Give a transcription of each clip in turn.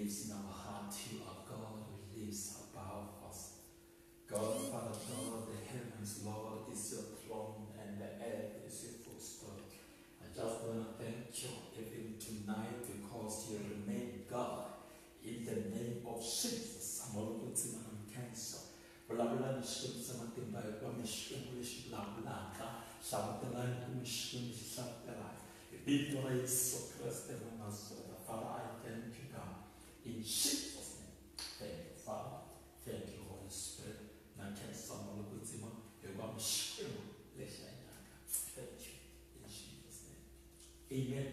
lives in our heart. You are God who lives above us. God, Father God, the heavens, Lord, is your throne and the earth is your footstool. I just want to thank you even tonight because you remain God. In the name of Jesus, vulavulani Xikwembu xa matimba hikuva mi Xikwembu lexi vulavulaka hlavutelani ku mi Xikwembu lexi hlavutelaka hi vito ra Yesu Kreste wa Nazareta. Father, I thank you, God, in Jesus' name. Thank you, Father. Thank you, Holy Spirit. Na khensa Moya hikuva mi Xikwembu lexi hanyaka. Thank you in Jesus' name. Amen.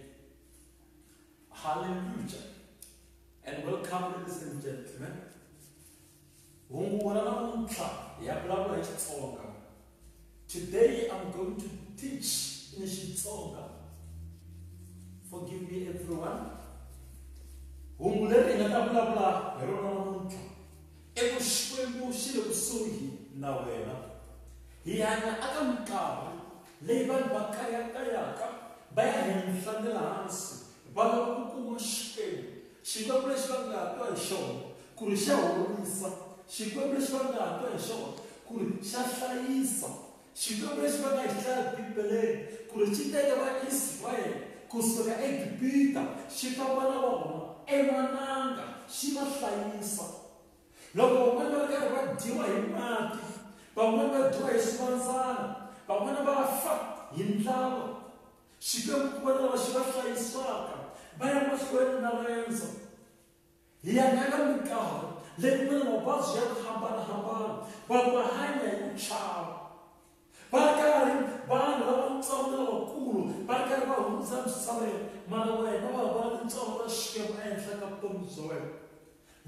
Hallelujah. And welcome, ladies and gentlemen. Hungu ra namuntlha hi ya vulavula hi Xitsonga. Today I'm going to teach in Xitsonga. Forgive me everyone. Hungu leri hi nga ta vulavula hi rona namuntlha i ku Xikwembu xi le kusuhi na wena. Hi hanya aka minkarhi leyi vanhu va kayakayaka va ya henhla ni le hansi va lava ku kuma Xikwembu. Xikwembu lexi va nga twa hi xona ku ri xa horisa, Xikwembu lexi va nga twa hi xona ku ri xa hlayisa, Xikwembu lexi va nga xi hlaya Bibeleni ku ri xi teke Vaisrayele kusuka eGibita xi famba na vona emananga xi va hlayisa. Loko van'wana va ri karhi va dyiwa hi mati, van'wana va dyiwa hi swivandzana, van'wana va fa hi ndlala, Xikwembu ku va na lava xi va hlayisaka va ya mahlweni na riendzo. Hi hanya eka minkarhi leyi ku nga na mavabyi ya ku hambanahambana, vanhu va hanya hi ku chava. Va ri karhi vanhu lavatsongo na lavakulu va ri karhi va hundza emisaveni, mara wena wa ha vona tintswalo ta Xikwembu ehenhla ka vutomi bya wena.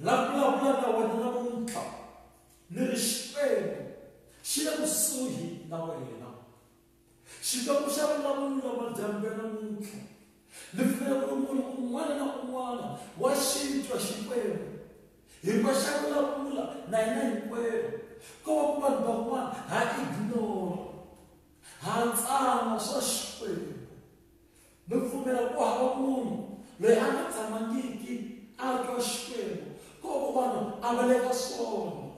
La vulavula na wena namuntlha ni ri Xikwembu xi le kusuhi na wena. Xikwembu xa vulavula madyambu ya namuntlha. Ni pfumela ku ri munhu un'wana na un'wana wa xi twa Xikwembu. Hikuva xa vulavula na hina hinkwerhu. Ko va ku vanhu van'wana ha ignore, ha tsana swa Xikwembu. Ni pfumela ku hava munhu loyi a nga tshamangiki a twa Xikwembu. Ko va ku vanhu a va le ka swona.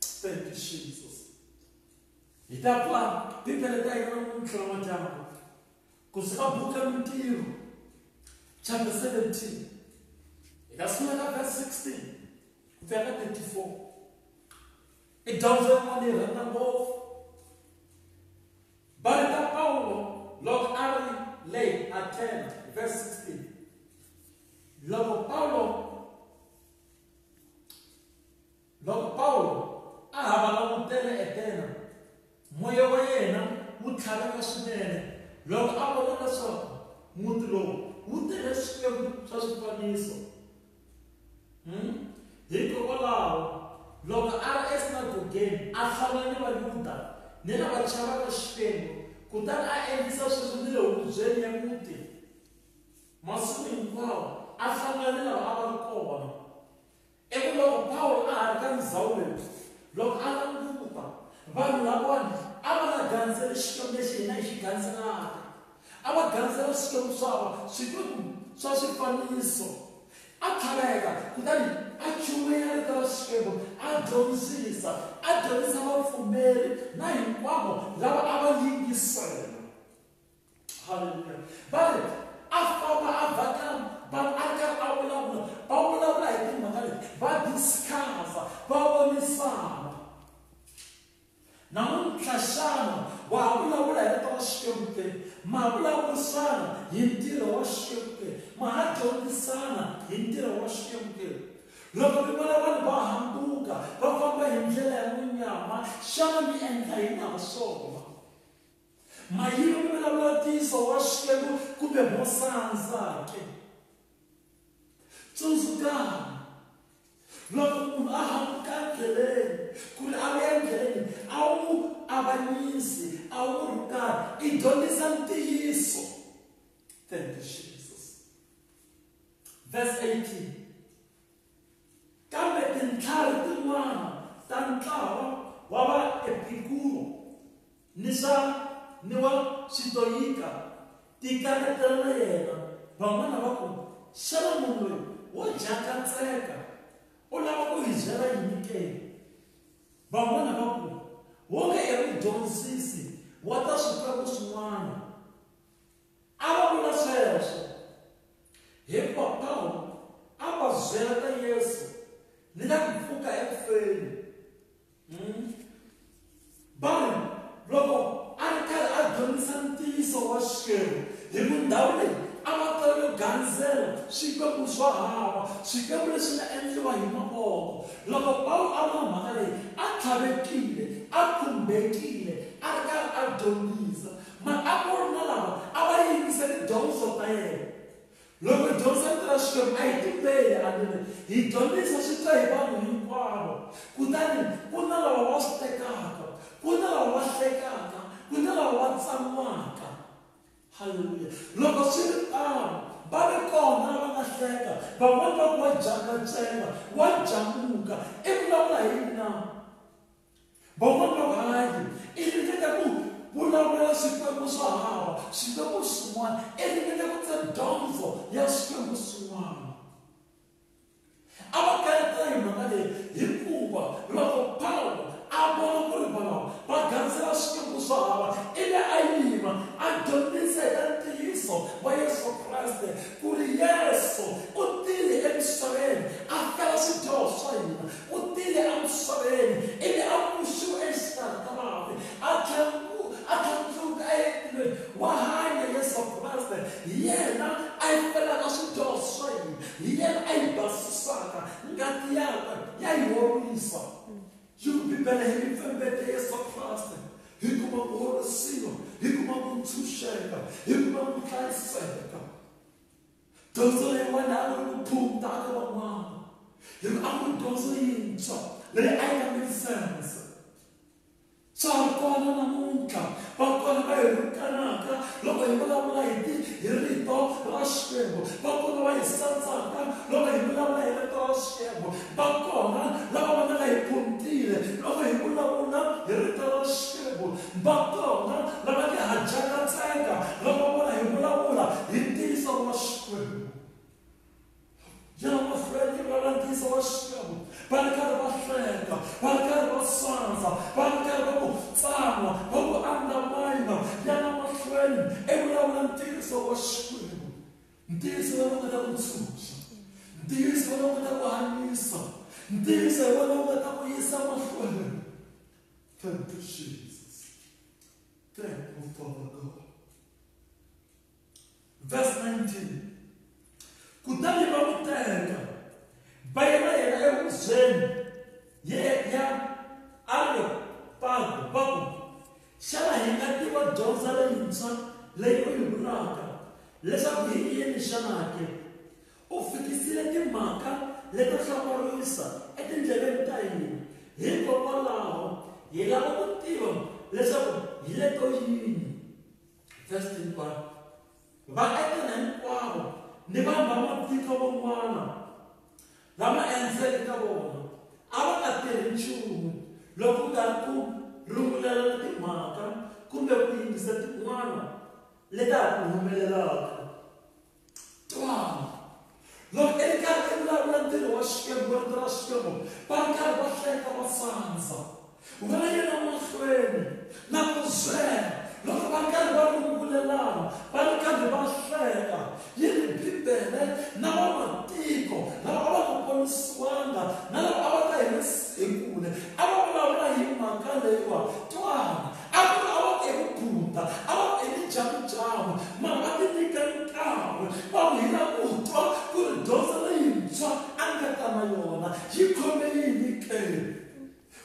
Thank you, Jesus. Hi ta pfula Bibele ta hina namuntlha namadyambu kusuka buku ya Mintirho chapter 17 hi ta sungula ka verse 16 ku fika ka 34. I dyondzo yin'wana yi rhandza ngopfu. Va ri ta Pawulo loko a ri le Athena, verse 16. Loko Pawulo Loko Pawulo a ha va langutele eAtena, moya wa yena wu tlhaveka swinene loko a vona leswaku muti lowu wu tele swikwembu swa swifaniso. Hikokwalaho, loko a ri esinagogeni, a hlangana ni Vayuda ni lava chavaka Xikwembu, kutani a endlisa sweswo ni le hubyeni ya muti. Masiku hinkwawo a hlangana ni lava a va ri kona. Ivi loko Pawulo a ha ri ka ndzhawu leyi, loko a languta, vanhu lavawani a va nga gandzeli Xikwembu lexi hina hi xi gandzelaka. A va gandzela swikwembu swa swikwembu swa swifaniso. A tlhaveka, kutani a chumayela rito ra Xikwembu, a dyondzisa, a dyondzisa vapfumeri na hinkwavo lava a va yingisela. Haleluya. Va ri, a famba a vhakela vanhu a ri karhi a vulavula, va vulavula hi timhaka leti, va discuss-a, va vonisana. Namuntlha xana wa ha vulavula hi rito ra Xikwembu ke? Ma vulavurisana hi ntirho wa Xikwembu ke? Ma ha dyondzisana hi ntirho wa Xikwembu ke? Loko mi vona vanhu va hambuka, va famba hi ndlela ya munyama, xana mi endla yini ha swona? Ma yima mi vulavula ntiyiso wa Xikwembu kumbe mo sandza ke? Tsundzukani, loko munhu a hambuka endleleni, ku ri a vuya endleleni, a wu avanyisi, a wu rhukani, i dyondzisa ntiyiso. Thank you, Jesus. Verse 18. Kambe tintlhari tin'wana ta ntlawa wa Vaepikuro ni swa ni wa Switoyika ti kanetana na yena. Van'wana va ku, Xana munhu loyi wo jakatseka u lava ku hi byela yini ke? Van'wana va ku wonge i mudyondzisi wa ta swikwembu swin'wana. A va vula sweswo hikuva Pawulo a va byela ta Yesu ni ta ku pfuka eku feni. Va ri loko a ri karhi a dyondzisa ntiyiso wa Xikwembu hi ku ndhawu leyi a va tala ku gandzela swikwembu swa hava, swikwembu leswi nga endliwa hi mavoko. Loko Pawulo a vona mhaka leyi, a tlhavekile, a khumbekile, a ri karhi a dyondzisa. Mara a ku ri na lava a va yingisa tidyondzo ta yena. Loko hi dyondzisa rito ra Xikwembu a hi tumbeli, a ni ri hi dyondzisa swi twa hi vanhu hinkwavo. Kutani ku na lava va swi tekaka, ku na lava va hlekaka, ku na lava va tsan'waka. Halleluya! Loko swi ri tano, va ve kona lava nga hleka, van'wana va ku wa jangacela, wa jamuka, i vulavula hi yini na? Van'wana va ku hayi, i ringeta ku vulavula swikwembu swa hava, swikwembu swin'wana, i ringeta ku tsa dyondzo ya swikwembu swin'wana. A va kanetana hi mhaka leyi hikuva loko Pawulo a vona ku ri valava va gandzela swikwembu swa hava, ivi a yima a dyondzisa hi ta ntiyiso wa Yesu Kreste ku ri Yesu u tile emisaveni a fela swidyoho swa hina, u tile emisaveni ivi a pfuxiwa exikarhi ka vafi, a a tlhandluka a ya etilweni. Wa hanya Yesu Kreste, hi yena a yi felaka swidyoho swa hina, hi yena a yi basisaka, ngati yakwe ya yi horisa. Yi ku Bibele hi mipfembete Yesu Kreste hi kuma ku horisiwa, hi kuma ku ntshunxeka, hi kuma ku hlayiseka. Dyondzo leyin'wana a ku ri ku phunta ka van'wana, hi ku a ku ri dyondzo yintshwa leyi a yi nga make sense. Swa ha ri kona namuntlha, va kona va hi rhukanaka loko hi vulavula hi ti hi rito ra Xikwembu, va kona va hi sandzaka loko hi vulavula hi rito ra Xikwembu, va kona lava vonaka hi phuntile loko hi vulavula hi rito ra Xikwembu, va kona lava nge ha jakatseka loko va vona hi vulavula hi ntiyiso wa Xikwembu. Yana mahlweni yi vulavula ntiyiso wa Xikwembu, va ri karhi va hleka, va ri karhi va sandza, va ri karhi va ku tsan'wa, va ku undermine. Yana mahlweni i vulavula ntiyiso wa Xikwembu, ntiyiso lowu nga ta ku ntshunxa, ntiyiso lowu nga ta ku hanyisa, ntiyiso hi wona wu nga ta ku yisa mahlweni. Thank you, Jesus. Thank you, Father God. Verse 19. Kutani va n'wi teka va ya na yena ehubyeni ya Areyopago, va ku, Xana hi nga tiva dyondzo leyintshwa leyi u yi vulaka, leswaku hi yini xana ke? U fikisile timhaka leto hlamarisa etindleveni ta hina, hikokwalaho hi lava ku tiva leswaku hi leto yini. Verse 21. Vaetene hinkwavo ni vanhu va matiko van'wana lama endzeke ka vona a va nga tirhi nchumu loko ku nga ri ku rungulelana timhaka kumbe ku yingisa tin'wana leta ha ku humelelaka. Twana, loko i ri karhi i vulavula ntirho wa Xikwembu, rito ra Xikwembu, va ri karhi va hleka va sandza, va yela mahlweni na ku byela. Loko va ri karhi va rungulelana, va ri karhi va hleka, yi ri Bibele na vamatiko lava a va nga ponisiwanga na lava a va ta hi hi kule a va vulavula hi mhaka leyiwa. Twana, a ku ri a va ku i vuphunta, a va ku i mijamujamu, mara va tinyika nkarhi va ku hi lava ku twa ku ri dyondzo leyintshwa a nga ta na yona yi khome yini ke?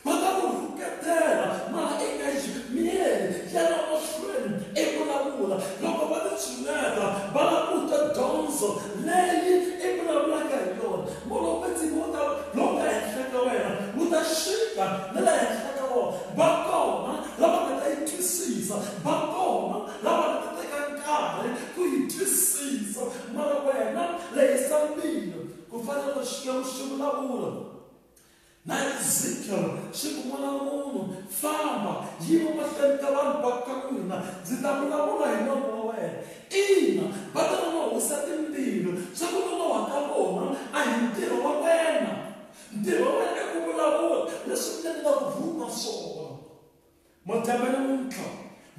Va ta ku rhuketela, mara i nga yi miyeli, yana mahlweni i vulavula. Loko va ti tshineta va lava ku twa dyondzo leyi i vulavulaka hi yona, moya lowo kwetsima wu ta lowu nga henhla ka wena wu ta xika na le henhla ka vona. Va kona lava nga ta yi twisisa, va kona lava nga ta teka nkarhi ku yi twisisa, mara wena lehisa mbilu ku fana na Xikwembu xi vulavula na Ezekiel xi ku, N'wana wa munhu, famba, yima mahlweni ka vanhu va ka n'wina, ndzi ta vulavula hi nomu wa wena. Ina, va ta nonohisa timbilu, swa ku nonoha ka vona a Madyambe namuntlha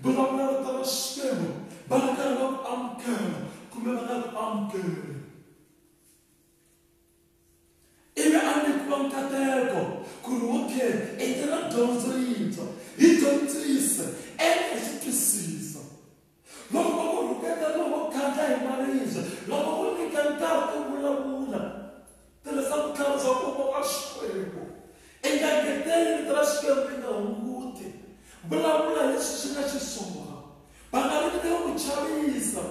vulavula rito ra Xikwembu va ri karhi va ku amukela kumbe va nga ku amukeli. Ivi a nyikiwa nkateko ku ri okay i ta na dyondzo yintshwa hi dyondzise ene hi swi twisisa. Loko va ku rhuketa loko va ku khandla hi maribye loko ku nyika nkarhi ku vulavula tirhisa vutlhari bya ku wa Xikwembu i nga ngeteli rito ra Xikwembu i nga hunguti vulavula leswi swi nga xiswona va nga ringeta ku chavisa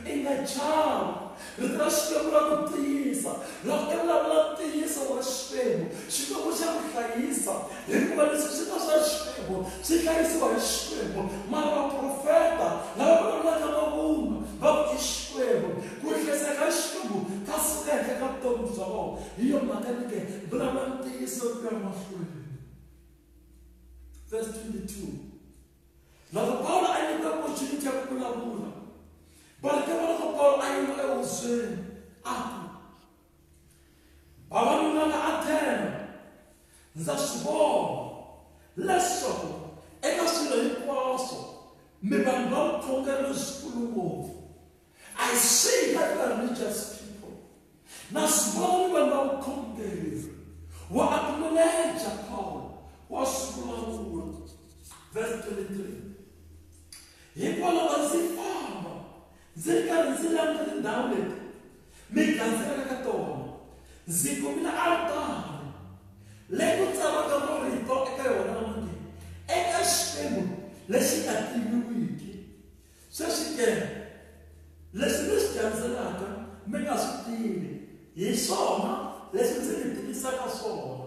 i nga chavi rito ra Xikwembu ra ku tiyisa loko i vulavula ntiyiso wa Xikwembu Xikwembu xa ku hlayisa hikuva leswi swi nga swa Xikwembu swi hlayisiwa hi Xikwembu mara vaprofeta lava vulavulaka mavunwa va ku i Xikwembu ku hlayiseka ka Xikwembu ka suka henhla ka vutomi bya vona hi yo mhaka ni ke vulavula ntiyiso ku ya mahlweni. Verse 22 loko Pawulo a nyikiwa opportunity ya ku vulavula va loko Pawulo a yima ehubyeni a ku vavanuna va Athena ndza swi vona leswaku eka swilo hinkwaswo mi vanhu va vukhongeri lebyikulu ngopfu. I see that you are religious people. Na swi vona mi vanhu va vukhongeri. Wa acknowledge Paul wa swi vulavula. Verse 23 hikwalaho ndzi famba ndzi ri karhi ndzi languta tindhawu leti mi gandzelaka ka tona ndzi kumile altari leyi ku tsariwaka marito eka yona lama nge eka Xikwembu lexi nga tiviwiki. Sweswi ke leswi mi swi gandzelaka mi nga swi tivi hi swona leswi ndzi mi tivisaka swona.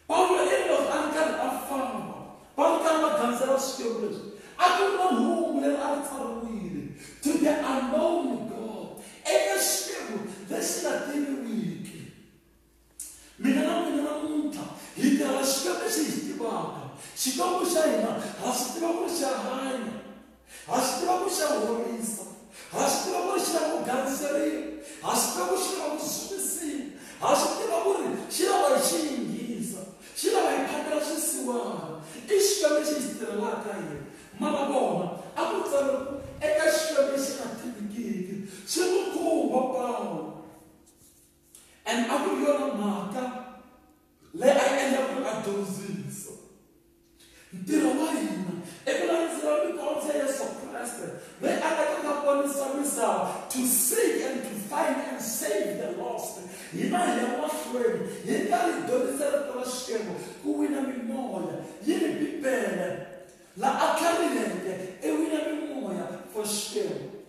Pawulo i ri loko a ri karhi a famba va ri karhi va gandzela swikwembu leswi a ku ri na hungu leri a ri tsariwile to the unknown God eka Xikwembu lexi nga tiviwiki. Mina na n'wina namuntlha hi tirhela Xikwembu lexi hi xi tivaka. Xikwembu xa hina ha swi tiva ku ri xa hanya, ha swi tiva ku xa horisa, ha swi tiva ku ri xi lava ku gandzeriwa, ha swi tiva ku xi lava ku dzunisiwa, ha swi tiva ku ri xi lava hi xi yingisa, xi lava hi phamela swisiwana. I Xikwembu lexi hi xi tirhelaka hina. Mara vona a ku tsariwe ku eka Xikwembu lexi nga tivikiki. Swi n'wi khumba Pawulo and a ku ri yona mhaka leyi a yi endla ku ri a dyondzisa. Ntirho wa hina i ku landzela mikondzo ya Yesu Kreste loyi a nga ta ta ponisa misava to seek and to find and save the lost. Hina hi ya mahlweni hi karhi hi dyondzisa rito ra Xikwembu ku wina mimoya yi ri Bibele la a tlhariheke i wina mimoya for Xikwembu.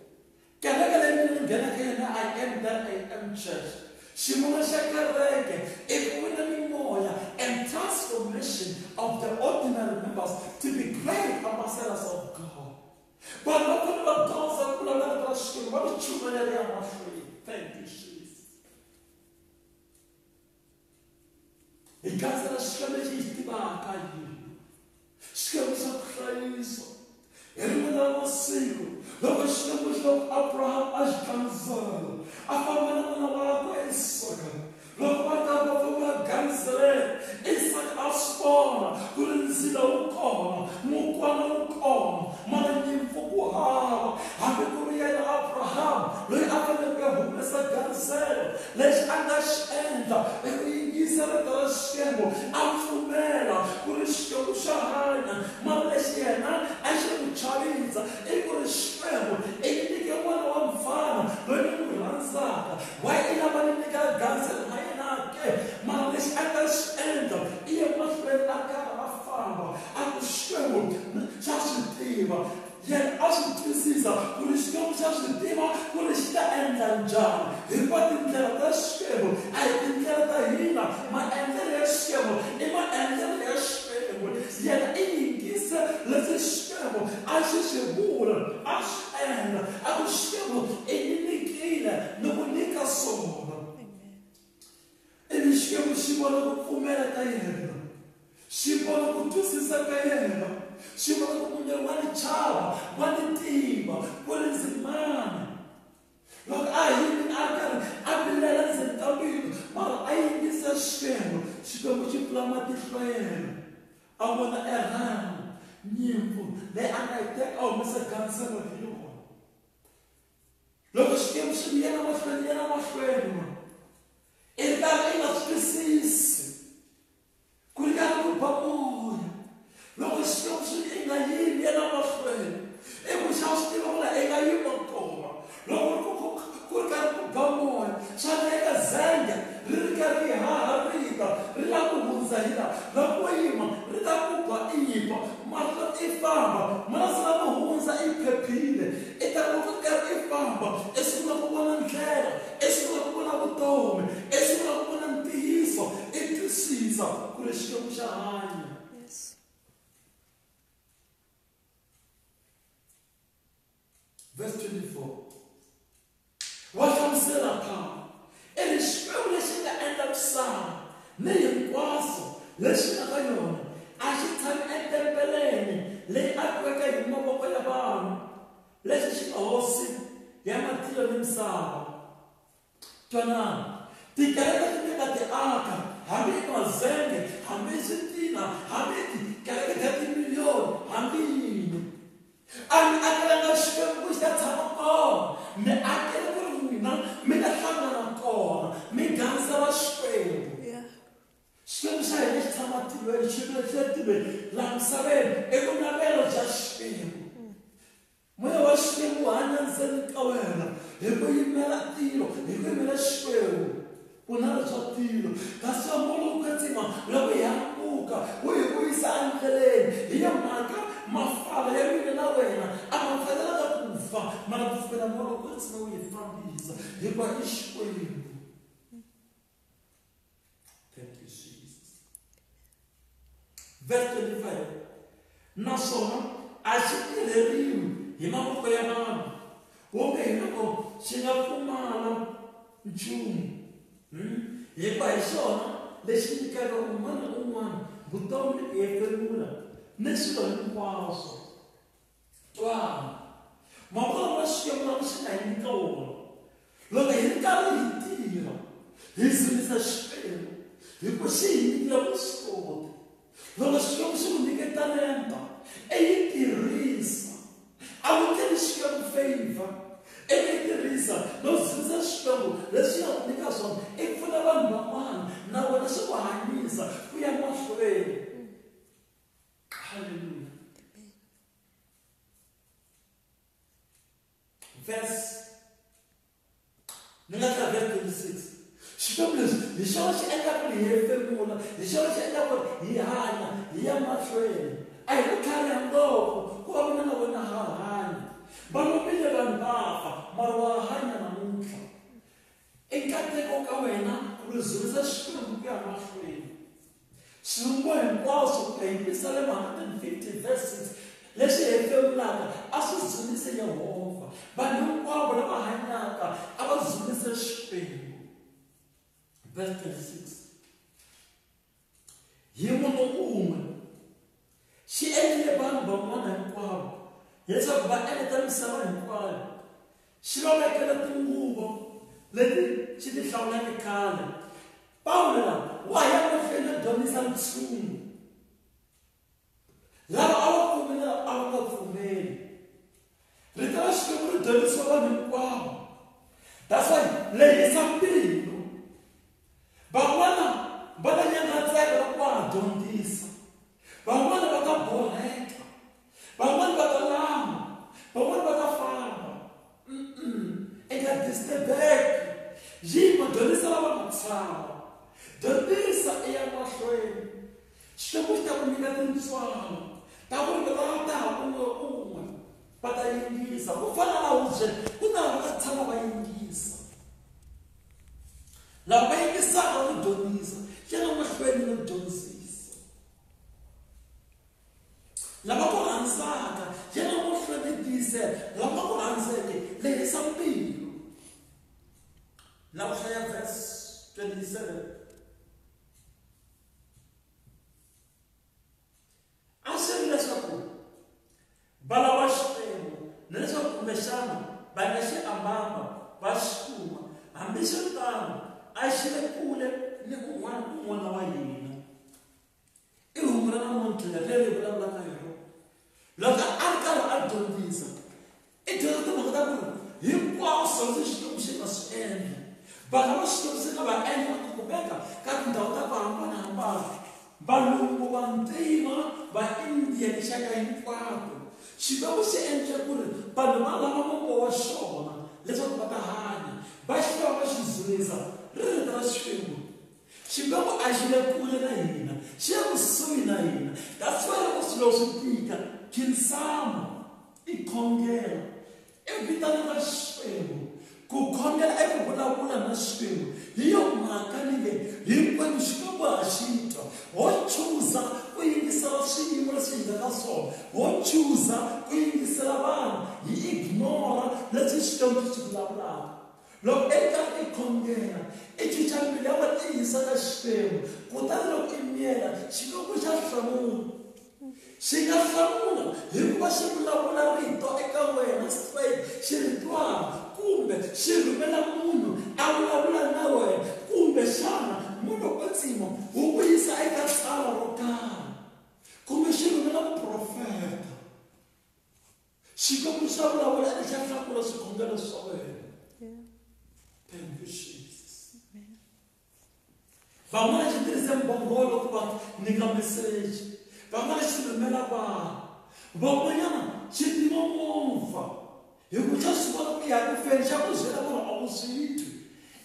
Kereke leyi mina ni nghenaka yona I am that I am church. Xivono xa kereke i ku wina mimoya and transformation of the ordinary members to be great ambassadors of God. Vanhu va fanele va dyondza ku vulavula rito ra Xikwembu va ri chumayela ya mahlweni. Thank you Jesus. Hi gandzela Xikwembu lexi hi xi tivaka hina. Xikwembu xa ku hlayisa. Hi rin'wana ra masiku loko Xikwembu xi loko Abraham a xi gandzela a famba na n'wana wakwe Isaka loko va karhi va famba va gandzelela Isaka a swi vona ku ri ndzilo wu kona mukwana wu kona mara nyimpfu ku hava hambi ku ri yena Abraham loyi a fanele ku ya humesa gandzelo lexi a nga xi endla i ku yingisa rito ra Xikwembu a pfumela ku ri Xikwembu xa hanya mara lexi yena a xi n'wi chavisa i ku ri Xikwembu i nyike n'wana wa mfana loyi ni n'wi rhandzaka why i lava ni nyika gandzelo ra yena ke mara lexi a nga xi endla i ye mahlweni a karhi a famba a ku Xikwembu xa swi tiva yena a swi twisisa ku ri Xikwembu xa swi tiva ku ri xi ta endla njhani hikuva tindlela ta Xikwembu a hi tindlela ta hina maendlelo ya Xikwembu i maendlelo ya Xikwembu yena i yingise leswi Xikwembu a xi swi vula a swi endla a ku Xikwembu i ni nyikile ni ku nyika swona. Ivi Xikwembu xi vona ku pfumela ka yena xi vona ku twisisa ka yena xi vona ku munhu wa ni chava wa ni tiva ku ri ndzi mani loko a yimi a karhi a vilela ndzeni ka mbilu mara a yingisa Xikwembu Xikwembu xi pfula matihlo ya yena a vona erhamu Nyimpfu leyi a nga yi teka a humesa gandzelo hi yona. Loko Xikwembu xi yena mahlweni yena mahlweni i ri karhi i nga swi twisisi ku ri karhi ku ba moya. Loko Xikwembu xi i nga yimi yena mahlweni i ku xa swi tiva ku la i nga yima kona. Loko ku ri karhi ku ba moya swa endleka zenge ri ri karhi ri haha ri ta ri lava ku hundza hi laha. Loko wo yima ri ta ku ba i ba mara loko i famba mara swi lava ku hundza i phephile. I ta loko i karhi i famba i sungula ku vona ndlela, i sungula ku vona vutomi, i sungula ku vona ntiyiso, i twisisa ku ri Xikwembu xa hanya. Verse 24. Wa hlamusela Pawulo i ri Xikwembu lexi nga endla misava ni hinkwaswo leswi nga ka yona a xi tshami etempeleni leyi akiweke hi mavoko ya vanhu, lexi xi nga hosi ya matilo ni misava. Twanani, tikereke leti mi nga ti aka, hambi i mazenge, hambi i switina, hambi i tikereke ta timiliyoni, hambi yini, a mi akelanga Xikwembu ku xi ta tshama kona. Mi akele ku ri n'wina mi ta hlangana kona, mi gandzela Xikwembu. Xikwembu xa hina xi tshama tilweni, xi le tilweni, laha misaveni i vunavelo bya Xikwembu. Moya wa Xikwembu wu hanya ndzeni ka wena hi ku yimela tilo, hi ku yimela Xikwembu, vunharhu bya tilo. Kasi wa moya lowo kwetsima loko hi hambuka wu hi vuyisa endleleni. Hi yo mhaka mafala ya mina na wena a ma fanelanga ku fa, mara ku pfumela moya lowo kwetsima wu hi fambisa hikuva i Xikwembu. Thank you, Jesus. Verse 25. Naswona a xi tirheriwi hi mavoko ya vanhu, wonge hi loko xi nga pfumala nchumu. Hikuva hi xona lexi nyikaka un'wana na un'wana vutomi ni ku hefemula ni swilo hinkwaswo. Twana, mavoko lama Xikwembu lama xi nga hi nyika wona, loko hi ri karhi hi tirha, hi dzunisa Xikwembu hikuva xi hi nyikile vuswikoti. Loko Xikwembu xi ku nyike talenta, i yi tirhisa. A wu endleli Xikwembu favor, i yi tirhisa no dzunisa Xikwembu leswi nga ku nyika swona, i pfuna vanhu van'wana na wena swi ku hanyisa ku ya mahlweni. Hallelujah. Verse ni nga tlhela verse 26. Xikwembu lexi hi xona xi endlaka ku ri hi hefemula, hi xona xi endlaka ku ri hi hanya hi ya mahlweni. A hi ku tlhariha ngopfu ku va mina na wena ha hanya. Va lovile vanhu va fa, mara wa hanya namuntlha. I nkateko ka wena ku ri dzunisa Xikwembu ku ya mahlweni. Swivumbiwa hinkwaswo ku ya hi Pisalema 150 verse 6 leswi hefemulaka a swi dzunise Yehovha. Vanhu hinkwavo lava hanyaka a va dzunise Xikwembu. Verse 26. Hi munhu un'we xi endlile vanhu van'wana hinkwavo leswaku va eneta misava hinkwayo, xi va vekela tinguva leti xi ti hlawuleke khale. Pawulo la wa ha ya mahlweni a dyondzisa ntshungu lava a va pfumela a va nga pfumeli. Rito ra Xikwembu ri dyondzisiwa vanhu hinkwavo. That's why lehisa mbilu. Van'wana va ta nyangatseka loko va ha dyondzisa. Van'wana va ta borheka. Van'wana va ta lama. Van'wana va ta famba. I nga disturbeki. Yima dyondzisa lava nga tshama. Dyondzisa i ya mahlweni. Xikwembu xi ta ku nyika tintswalo ta ku ri va ta un'we un'we va ta yingisa. Ku fana na hubyeni, ku na lava va tshama va yingisa. Lava va yingisaka ku dyondzisa, xana mahlweni no dyondzisa. Lava ku rhandzaka, xana mahlweni tiyisela. Lava ku rhandzeke, lehisa mbilu. La ku hlaya verse 27. A swi ri leswaku va lava Xikwembu ni leswaku kumbexana va nga xi ambamba va xi kuma. Hambiswiritano, a xi le kule ni un'wana ni un'wana wa hina. I hungu ra namuntlha leri hi vulavulaka hi rona. ku ri hinkwaswo leswi Xikwembu xi nga swi endla, vanhu lava Xikwembu xi nga va endla ku kumeka ka tindhawu ta ku hambanahambana, valungu, vantima, va-India, tinxaka hinkwato, Xikwembu xi endle ku ri vanhu va lava mombo wa xona leswaku va ta hanya, va xi lava va xi dzunisa ririmi ra Xikwembu. Xikwembu a xi le kule na hina, xi le kusuhi na hina. That's why loko swilo swi tika, khinsama i khongela, i vitana Xikwembu. Ku khongela i ku vulavula na Xikwembu. Hi yo mhaka ni nge hinkwenu Xikwembu ha xi twa. Ho chuza ku yingisela swiyimo leswi hi nga ka swona, ho chuza ku yingisela vanhu, hi ignora leswi Xikwembu xi swi vulavulaka. Loko i ri karhi i khongela, i cinca mbilu ya wena i yisa ka Xikwembu, kutani loko i miyela, Xikwembu xa hlamula. Xi nga hlamula hikuva xi vulavula rito eka wena straight, xi ri twala, kumbe xi rhumela munhu a vulavula na wena, kumbe xana munhu kwetsima wu ku yisa eka tsalwa ro karhi, kumbe xi rhumela muprofeta. Xikwembu xa vulavula ene xa hlamula swikhongelo swa wena. Thank you, Jesus. Van'wana xi tirhise mbhongolo ku va nyika meseji, van'wana xi rhumela vanhu, van'wanyana xi tima movha hi ku xa swi vona ku ya ku feni, xa ku byela ku ri a wu swi twi.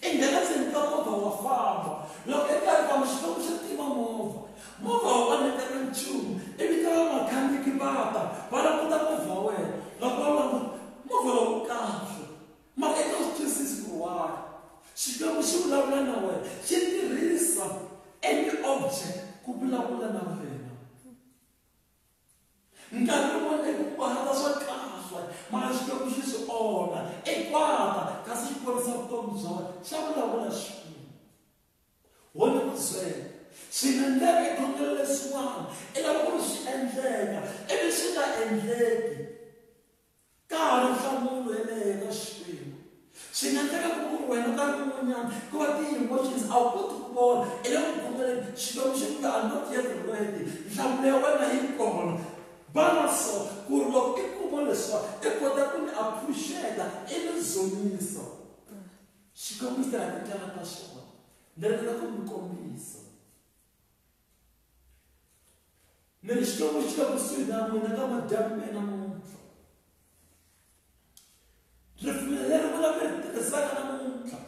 I nghena ndzeni ka movha wa famba, loko i karhi famba Xikwembu xi tima movha, movha wu onhetela nchumu, i vita vamakhaniki va ta va languta movha wa wena. Loko va languta movha lowu kahle, mara i nga swi twisisi ku why. Xikwembu xi vulavula na wena, xi tirhisa any object ku vulavula na wena. Nkarhi wun'wana i ku kwata swa kahle, mara Xikwembu xi swi onha, i kwata kasi xi ponisa vutomi bya wena, xa vulavula Xikwembu. Wo ni ku byela, swi nga endleka i khongela leswin'wana, i lava ku ri swi endleka, ivi swi nga endleki. Ka ha ri nhlamulo yeleyo ka Xikwembu. Swi nga endleka ku ri wena nkarhi wun'wanyana ku va ti-emotions a wu koti ku vona, i le ku khongeleni, Xikwembu xi ku you are not yet ready, nhlamulo ya wena yi kona. Vana so ku ri loko i kuma leswiwa i kota ku ni appreciate, i ni dzunisa. Xikwembu xi tirha tindlela ta xona, ni ringeta ku mi kombisa. Ni ri Xikwembu xi le kusuhi na n'wina ka madyambu ya namuntlha. Ripfumelo leri n'wina mi ri tirhisaka namuntlha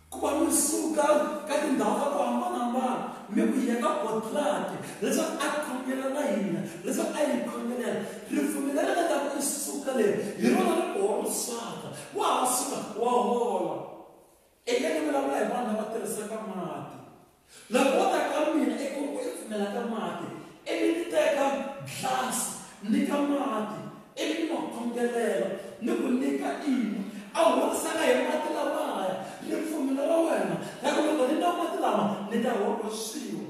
ku va mi suka ka tindhawu ta ku hambanahambana mi ku ya ka Botlaki leswaku a khongela na hina, leswaku a hi khongelela. Ripfumelo leri nga ta ku i suka leri hi rona ri ku horisaka, wa ha suka wa hola. Eka ni vulavula hi vanhu lava tirhisaka mati. Loko wo ta ka mina i ku i pfumela ka mati, ivi ni teka glasi ni ka mati, ivi ni ma khongelela ni ku nyika ini, a horisaka hi mati lamaya, ripfumelo ra wena ra ku loko ni nwa mati lama ni ta horisiwa.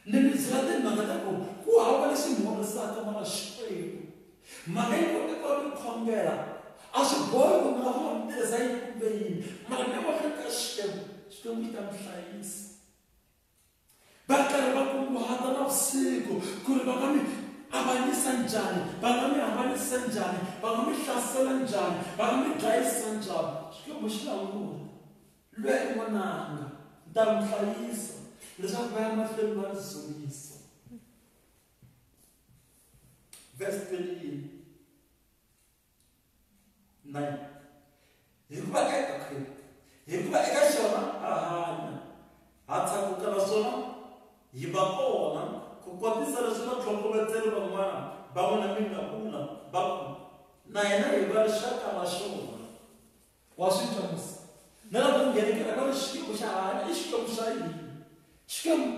Ni mi byela timhaka ta ku ku hava lexi mi horisaka mara Xikwembu. Mhaka yi kona ku va mi khongela, a swi bohi ku mi nga famba mi tirhisa yini kumbe yini, mara mi ya mahlweni ka Xikwembu, Xikwembu xi ta mi hlayisa. Va karhi va kunguhata navusiku ku ri va nga mi avanyisa njhani, va nga mi hambanisa njhani, va nga mi hlasela njhani, va nga mi dlayisa njhani. Xikwembu xi languta. Loyi i n'wananga, ni ta n'wi hlayisa leswaku va ya mahlweni va ndzi dzunisa. Verse 29. Hikuva eka okay. Hikuva eka xona ha hanya, ha tshakuka naswona hi va kona, ku kotisa leswi vatlhokovetseri van'wana va n'wina mi nga vula va ku, na hina hi va rixaka ra xona. Wa swi twa musi? Na loko u nghene kereke va ri Xikwembu xa hanya, i Xikwembu xa yini? Xikwembu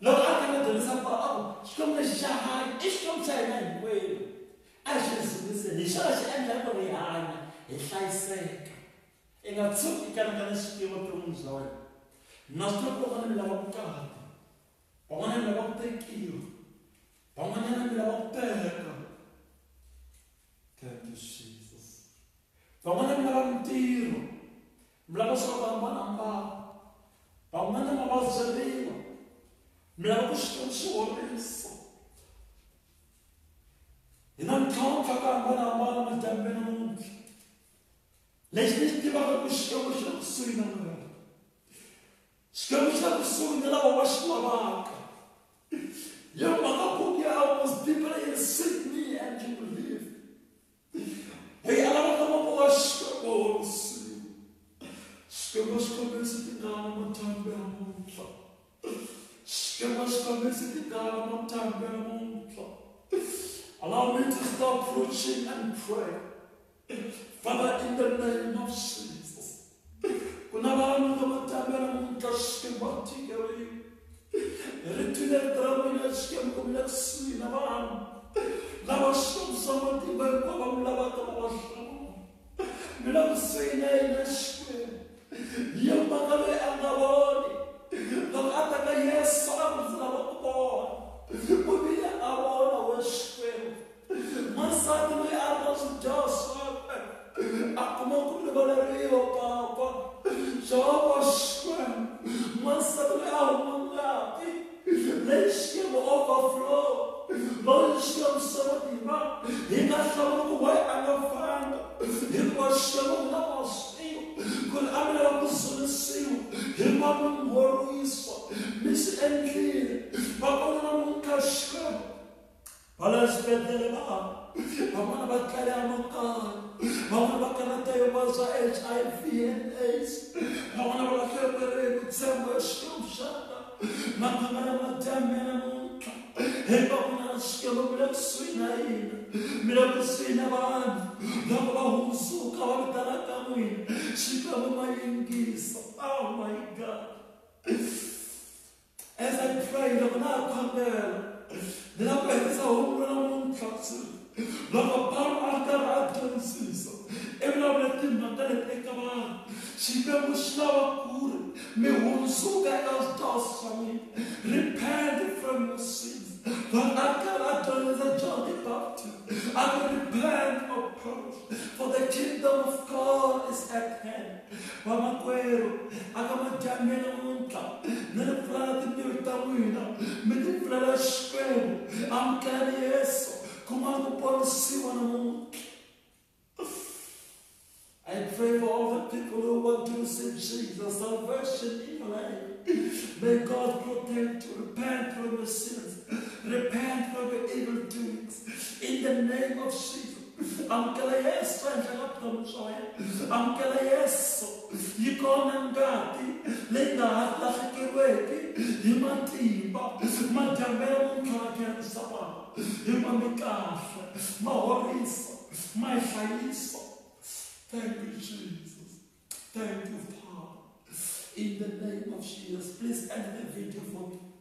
loko a karhi a dyondzisa kwala a ku Xikwembu lexi xa hanya, i Xikwembu xa hina hinkwenu. A hi xi dzuniseni, hi xona xi endlaka ku ri hi hanya, hi hlayiseka. I nga tshuki i kanakana Xikwembu evuton'wini bya wena. Na swi tiva ku van'wana mi lava vukati, van'wana mi lava ku tekiwa, van'wanyana mi lava ku teka. Thank you, Jesus. Van'wana mi lava mintirho, mi lava swa ku hambanahambana, van'wana ma vabyeriwa, mi lava ku Xikwembu xi horisa. Hi na mintlhontlho ya ku hambanahambana madyambu ya namuntlha. Lexi ni xi tivaka ku Xikwembu xi le kusuhi na wena. Xikwembu xi le kusuhi na lava va xi lavaka. Hi mhaka buku ya Amos, Bibele yi ri seek me and you will live. Hi a lavaka mavoko ya Xikwembu hosi. Xikwembu xi kombise tingana madyambu ya namuntlha. Xikwembu xi kombise tingana madyambu ya namuntlha. Allow me to stop preaching and pray. Father, in the name of Jesus. Ku na vanhu va madyambu ya namuntlha Xikwembu a tikeriwe. Ri twile rito ra n'wina Xikwembu ku mi le kusuhi na vanhu lava Xikwembu swa matimba hinkwavo va mi lavaka va va hlamula. Mi le kusuhi na yena Xikwembu. Hi yo mhaka loyi a nga voni loko a ta ka Yesu a ku ndzi lava ku vona. U vile a vona we Xikwembu. Wansati loyi a ri na swidyoho swakwe a kuma ku rivaleriwa papa. Jehovha Xikwembu, wansati loyi a huma ngati leyi Xikwembu overflow loyi Xikwembu xa matimba hi nga hlamula ku why a nga fanga hikuva Xikwembu ku na maswivo ku ri a mi lava ku dzunisiwa hikuva mi n'wi horisa mi swi endlile va kona namuntlha Xikwembu va le swibedhlele va van'wana va tlele emakaya van'wana va karhata hi vuvabyi bya H_I_V and AIDS van'wana va lahlekeriwe hi ku tshemba Xikwembu xana makhamba madyambu ya namuntlha hikuva ku na Xikwembu mi le kusuhi na hina mi le kusuhi na vanhu loko va hundzuka va vitana ka n'wina Xikwembu ma yingisa oh my God. As I pray, loko na ha khongela ni lava ku hetisa hungu ra namuntlha loko Pawulo a ri karhi a dyondzisa i vulavule timhaka leti eka vanhu Xikwembu xi lava ku ri mi hundzuka eka swidyoho swa n'wina repent from your sins loko a ri karhi a dyondzisa John the Baptist a ku repent or perish for the kingdom of God is at hand. Vamakwerhu, aka madyambu ya namuntlha ni ri pfulela timbilu ta n'wina, mi ti pfulela Xikwembu, amukelani Yesu, kumani ku ponisiwa namuntlha. I pray for all the people who want to receive Jesus, salvation in your life. May God protect you. Repent from your sins. Repent from your evil doings. In the name of Jesus. Amukela Yesu ehenhla ka vutomi bya wena. Amukela Yesu. Yi kona ngati leyi nga ha lahlekeriweki hi matimba. Madyambu ya namuntlha ma khensa vanhu hikuva mi kahle, ma horisa, ma hi hlayisa. Thank you, Jesus. Thank you, Father. In the name of Jesus, please end the video for me.